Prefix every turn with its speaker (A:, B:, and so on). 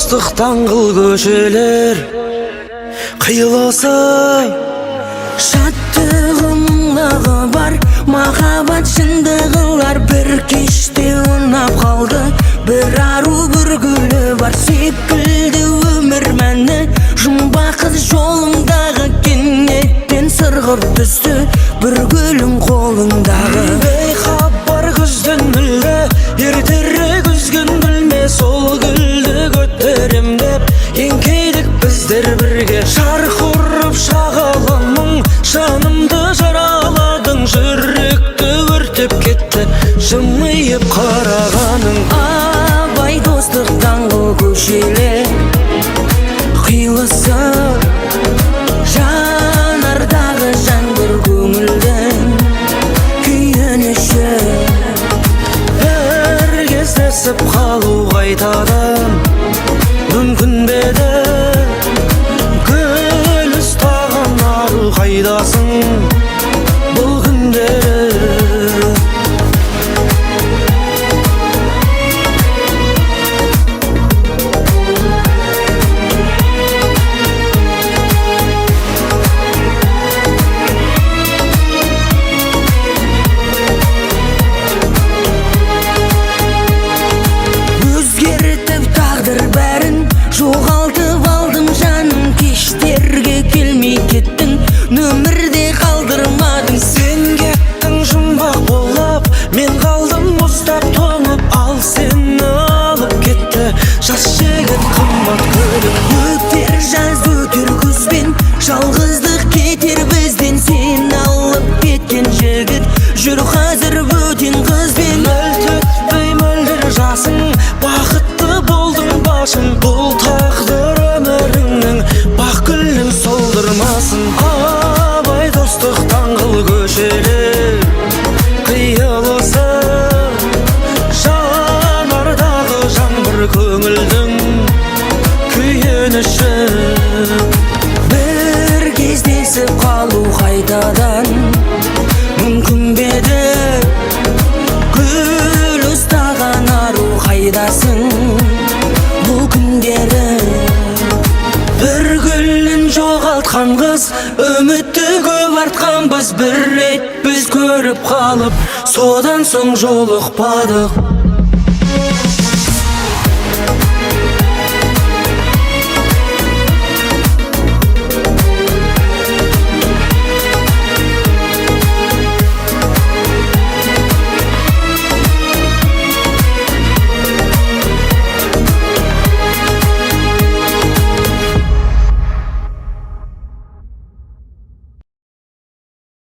A: Достық даңғыл көшелер қиылысып.
B: Шаттығы, мұңлығы бар, махаббат шындығылар. Бір кеште ұнап қалды бір ару, бір гүлі бар секілді. Өмір мәні жұмбақ қыз жолыңдағы, кенеттен сырғып түсті бір гүлің қолыңдағы.
A: Бейхабар күзден мүлде ертерек үзген гүлме, сол гүлді көтерем деп еңкейдік біздер бірге. Шарқ ұрып шағала мұң, жанымды жараладың, жүректі өртеп кетті жымиып қарағаның.
B: Абай, Достық даңғыл көшелер қиылысып, жанардағы жаңбыр, көңілдің күйініші.
A: Бір кездесіп қалу қайтадан мүмкін бе еді? Гүл ұстаған ару, қайдасың бұл күндері?
B: Өзгертіп тағдыр бәрін, жоғалтып алдым жаным. Кештерге келмей кеттің, нөмірде қалдырмадың.
A: Сен кеттің жұмбақ болып, мен қалдым мұздап, тоңып. Ал сені алып кетті жас жігіт қымбат көлік.
B: Өтер жаз, өтер күзбен, жалғыздық кетер бізден. Сен алып кеткен жігіт жүр қазір бөтен қызбен.
A: Мөлт өтпей мөлдір жасың, бақытты болдың башың. Бұл тағдыр өміріңнің бақ гүлін солдырмасын. Абай, Достық даңғыл көшелер қиылысып, жанардағы жаңбыр, көңілдің күйініші.
B: Бір кездесіп қалу қайтадан мүмкін бе еді? Гүл ұстаған ару, қайдасың бұл күндері?
A: Бір гүлін жоғалтқан қыз, үмітті көп артқан біз. Бір рет біз көріп қалып, содан соң жолықпадық.